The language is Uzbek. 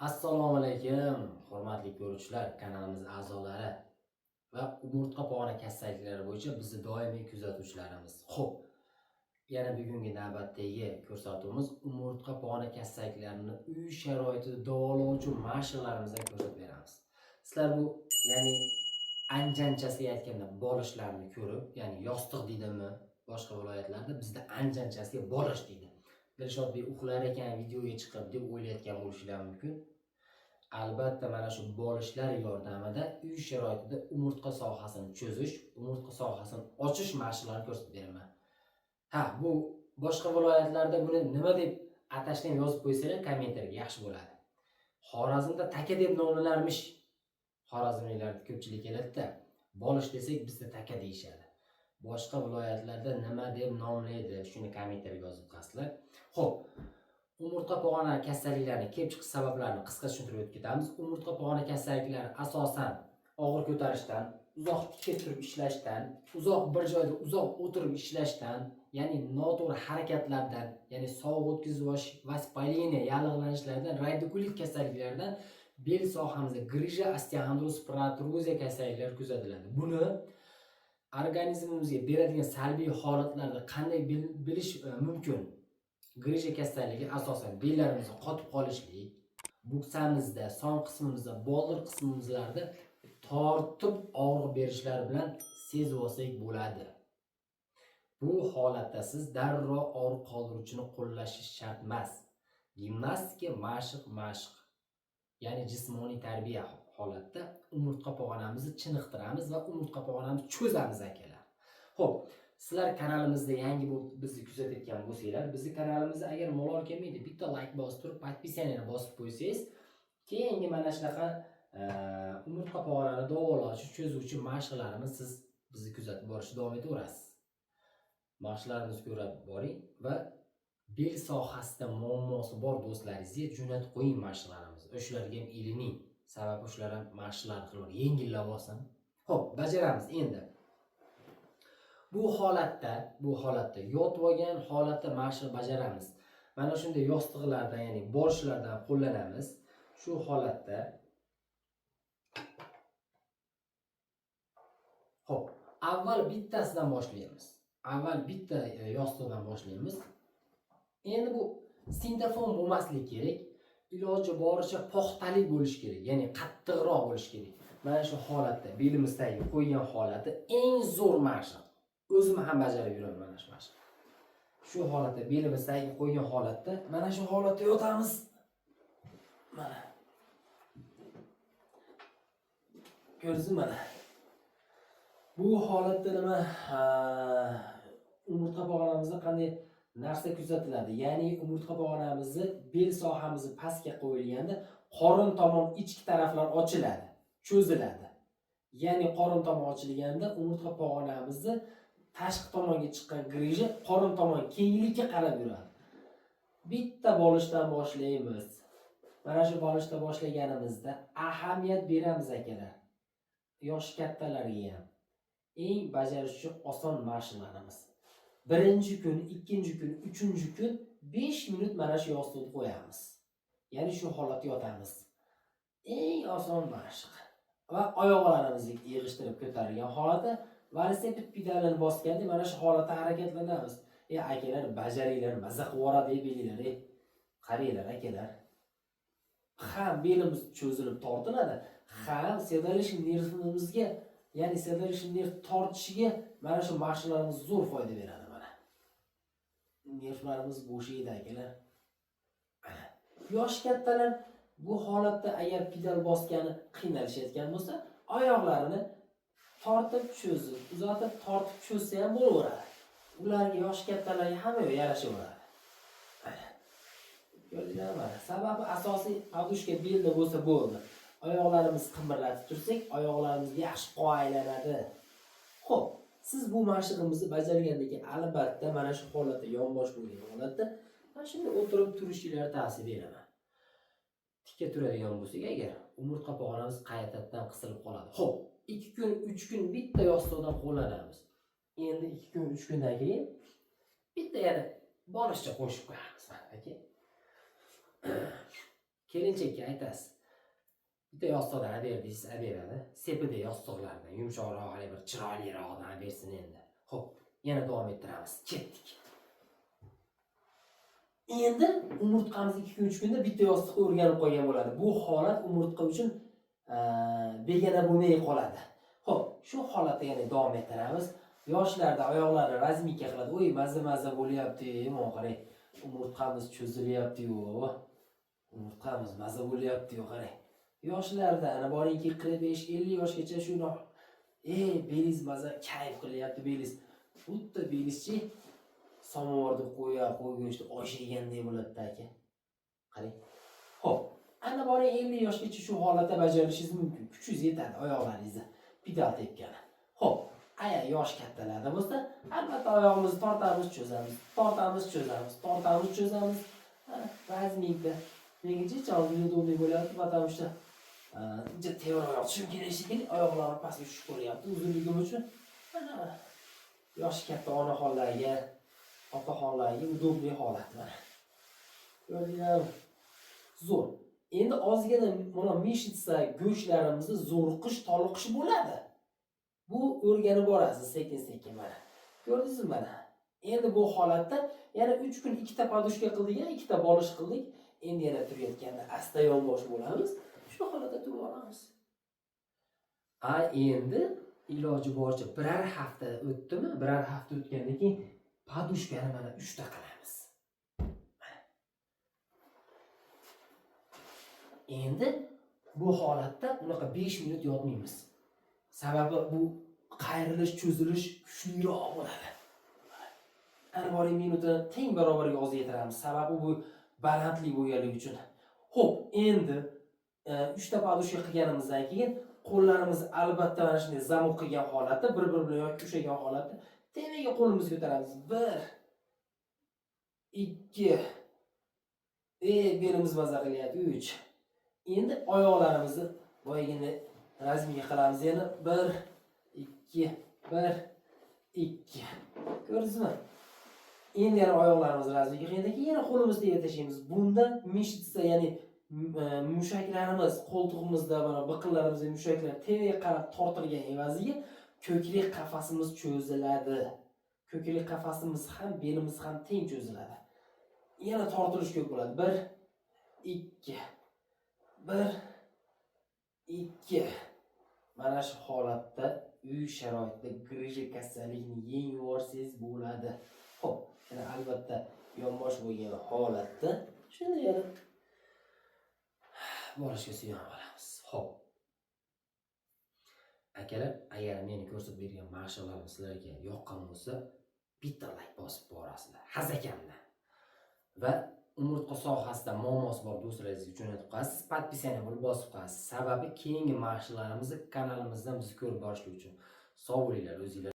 Assalomu alaykum, hurmatli ko'ruvchilar, kanalimiz a'zolari va umurtqa pog'ona kasalliklari bo'yicha bizni doimiy kuzatuvchilarimiz. Xo'p, yana bugungi navbatdagi ko'rsatuvimiz umurtqa pog'ona kasalliklarini uy sharoitida davolovchi mashqlarimizdan ko'rsatib beramiz. Sizlar bu, ya'ni anjanchasiga aytganda bolishlarni ko'rib, ya'ni yostiq deydimi, boshqa viloyatlarda bizda anjanchasiga bolish deydi. Dilshodbek uxlar ekan videoga chiqib deb o'ylayotgan bo'lishinglar mumkin. Albatta mana shu bolishlar yordamida uy sharoitida umurtqa sohasini cho'zish, umurtqa sohasini ochish mashqlarini ko'rsatib beraman. Ha, bu boshqa viloyatlarda buni nima deb atashni ham yozib qo'ysanglar kommentariyga yaxshi bo'ladi. Xorazmda taka deb nomlanarmish. Xorazmliklar ko'pchilik keladi-da, bolish desak bizda taka deyishadi. Boshqa viloyatlarda nima deb nomlaydi, shuni kommentariyga yozib qo'yasizlar. Xo'p, umurtqa pog'ona kasalliklarining kelib chiqish sabablarini qisqa tushuntirib o'tib ketamiz. Umurtqa pog'ona kasalliklari asosan og'ir ko'tarishdan, uzoq tikka turib ishlashdan, uzoq bir joyda uzoq o'tirib ishlashdan, ya'ni noto'g'ri harakatlardan, ya'ni sovuq o'tkazib olish, воспаление, yallig'lanishlardan, radikulit kasalliklaridan, bel sohamizda grija, osteoxondroz, protruzия kasalliklari kuzatiladi. Buni organizmimizga beradigan salbiy holatlarni qanday bilish mumkin? Grija kasalligi asosan bellarimizda qotib qolishlik, buksamizda, son qismimizda, boldir qismimizlarda tortib og'riq berishlari bilan sezib olsak bo'ladi. Bu holatda siz darrov og'riq qoldiruvchini qo'llashingiz shart emas. Gimnastika, mashq, ya'ni jismoniy tarbiya holatda umurtqa pog'onamizni chiniqtiramiz va umurtqa pog'onamizni cho'zamiz akalar. Xo'p, sizlar kanalimizda yangi bo'lib bizni kuzatayotgan bo'lsanglar, bizni kanalimizda agar malol kelmaydi, bitta like bosib turib, подписание bosib qo'ysangiz, keyingi mana shunaqa umurtqa pog'onani davolovchi, cho'zuvchi mashqlarimiz siz bizni kuzatib borishni davom etaverasiz. Mashqlarimizni ko'rib boring va bel sohasida muammosi bor do'stlaringizga jo'natib qo'ying mashqlarimizni. O'shalarga ham ilining. Sababi shular ham mashqlarni qilib yengillab olsin. Xo'p, bajaramiz endi. Bu holatda yotib olgan holatda mashq bajaramiz. Mana shunday yostiqlardan, ya'ni bolishlardan qo'llanamiz. Shu holatda xo'p, avval bittasidan boshlaymiz. Avval bitta yostiqdan boshlaymiz. Endi bu sintafon bo'lmasligi kerak. Iloji boricha paxtalik bo'lishi kerak, ya'ni qattiqroq bo'lishi kerak. Mana shu holatda belimiz tagiga qo'ygan holati eng zo'r mashq. O'zim ham bajarib yuraman mana shu mashq. Shu holatda belimiz tagiga qo'ygan holatda mana shu holatda yotamiz. Mana. Ko'rdingizmi mana? Bu holatda nima, umurtqa pog'onamizda qanday narsa kuzatiladi? Ya'ni umurtqa pog'onamizni bel sohamizni pastga qo'yilganda qorin tomon ichki taraflar ochiladi, cho'ziladi. Ya'ni qorin tomon ochilganda umurtqa pog'onamizni tashqi tomonga chiqqan grija qorin tomon kenglikka qarab yuradi. Bitta bolishdan boshlaymiz. Mana shu bolishda boshlaganimizda ahamiyat beramiz akalar. Yosh kattalarga ham eng bajarish uchun oson mashqlarimiz. Birinchi kun, ikkinchi kun, uchinchi kun 5 minut mana shu yostiqni qo'yamiz. Ya'ni shu holatda yotamiz. Eng oson mashq. Va oyoqlarimizni yig'ishtirib ko'tarilgan holatda velosiped pedalini bosganda mana shu holatda harakatlanamiz. Ey akalar, bajaringlar, maza qilib yuboradi belinglar, ey. Qaranglar akalar. Ham belimiz cho'zilib tortiladi, ham седалищный nervimizga, ya'ni седалищный nerv tortishiga mana shu mashqlarimiz zo'r foyda beradi mana. Nervlarimiz bo'shaydi akalar. Yosh kattalar bu holatda agar pedal bosgani qiynalishayotgan bo'lsa, oyoqlarini tortib cho'zib, uzatib tortib cho'zsa ham bo'laveradi. Ularga, yosh kattalarga hamma yoq yarashaveradi. Ko'rdinglarmi mana? Sababi asosiy podushka belda bo'lsa bo'ldi. Oyoqlarimiz qimirlatib tursak, oyoqlarimiz yaxshi qon aylanadi. Xo'p, siz bu mashqimizni bajargandan keyin albatta mana shu holatda, yonbosh bo'lgan holatda mana shunday o'tirib turishinglarni tavsiya beraman. Tikka turadigan bo'lsak agar umurtqa pog'onamiz qaytadan qisilib qoladi. Xo'p, 2 kun, 3 kun bitta yostiqdan qo'llanamiz. Endi 2 kun, 3 kundan keyin bitta yana bolishcha qo'shib qo'yamiz mana aka. Kelinchakka aytasiz. Bitta yostiqdan olib ber deysiz, olib beradi. Sepida yostiqlardan, yumshoqroq, hali bir chiroylirog'idan olib bersin endi. Xo'p, yana davom ettiramiz. Ketdik. Endi umurtqamiz 2-3 kunda bitta yostiqqa o'rganib qolgan bo'ladi. Bu holat umurtqa uchun begona bo'lmay qoladi. Xo'p, shu holatda yana davom ettiramiz. Yoshlarda oyoqlari razmika qiladi. Oy, mazza-mazza bo'lyapti, mana qarang. Umurtqamiz cho'zilyapti-yu. Umurtqamiz mazza bo'lyapti-yu, qarang. Yoshlarda ana boringki 45-50 yoshgacha shu belingiz maza kayf qilyapti belingiz. Xuddi belingizchi samovarda qo'y go'shti osh yegandek bo'ladi aka. Qarang. Xo'p, ana boring 50 yoshgacha shu holatda bajarishingiz mumkin. Kuchingiz yetadi oyoqlaringizni pedal tepgani. Xo'p, agar yosh kattalarda bo'lsa, albatta oyog'imizni tortamiz, cho'zamiz, tortamiz, cho'zamiz, tortamiz, cho'zamiz. Razminka. Menga hozir неудобный bo'lyapti, потому что uncha tevaroq tushim kerak shekilli, oyoqlarim pastga tushib qolyapti uzunligim uchun. Mana yoshi katta onaxonlarga, opaxonlarga удобный holat mana. Ko'rdinglarmi? Zo'r. Endi ozgina mana мышца go'shtlarimizni zo'riqish, toliqish bo'ladi. Bu o'rganib borasiz sekin-sekin mana. Ko'rdingizmi mana? Endi bu holatda yana 3 kun ikkita подушка qildik, ikkita bolish qildik. Endi yana turayotganda asta yonbosh bo'lamiz. Shu holatda turib olamiz. A endi iloji boricha birar hafta o'tdimi? Birar hafta o'tgandan keyin подушка ni mana 3 ta qilamiz. Endi bu holatda unaqa 5 minut yotmaymiz. Sababi bu qayrilish, cho'zilish kuchliroq bo'ladi. Ana boring minutini teng barobarga ozaytiramiz. Sababi bu balandlik bo'lganligi uchun. Xo'p, endi 3 ta подушка qilganimizdan keyin qo'llarimizni albatta mana shunday замок qilgan holatda, bir-biri bilan yoki ushlagan holatda tepaga qo'limizni ko'taramiz. 1 2 belimiz maza qilyapti. 3. Endi oyoqlarimizni boyagina razmika qilamiz yana 1 2 1 2. Ko'rdingizmi? Endi yana oyoqlarimizni razmika qilgandan keyin yana qo'limizni tepaga tashlaymiz. Bunda мышца, ya'ni mushaklarimiz qo'ltig'imizda mana biqinlarimizda mushaklar tepaga qarab tortilgan evaziga ko'krak qafasimiz cho'ziladi. Ko'krak qafasimiz ham, belimiz ham teng cho'ziladi. Yana tortilish ko'p bo'ladi. 1 2 1 2. Mana shu holatda uy sharoitida grija kasalligini yengib yuborsangiz bo'ladi. Xo'p, yana albatta yonbosh bo'lgan holatda shunday yana borishga suyanib olamiz. Xo'p. Akalar, agar meni ko'rsatib bergan mashqlarim sizlarga yoqqan bo'lsa, bitta like bosib borasizlar. Hazakamdan. Va umurtqa sohasida muammosi bor do'stlaringizga jo'natib qo'yasiz, подписание bo'lib bosib qo'yasiz. Sababi keyingi mashqlarimizni kanalimizdan bizni ko'rib borishlik uchun. Sog' bo'linglar o'zinglar.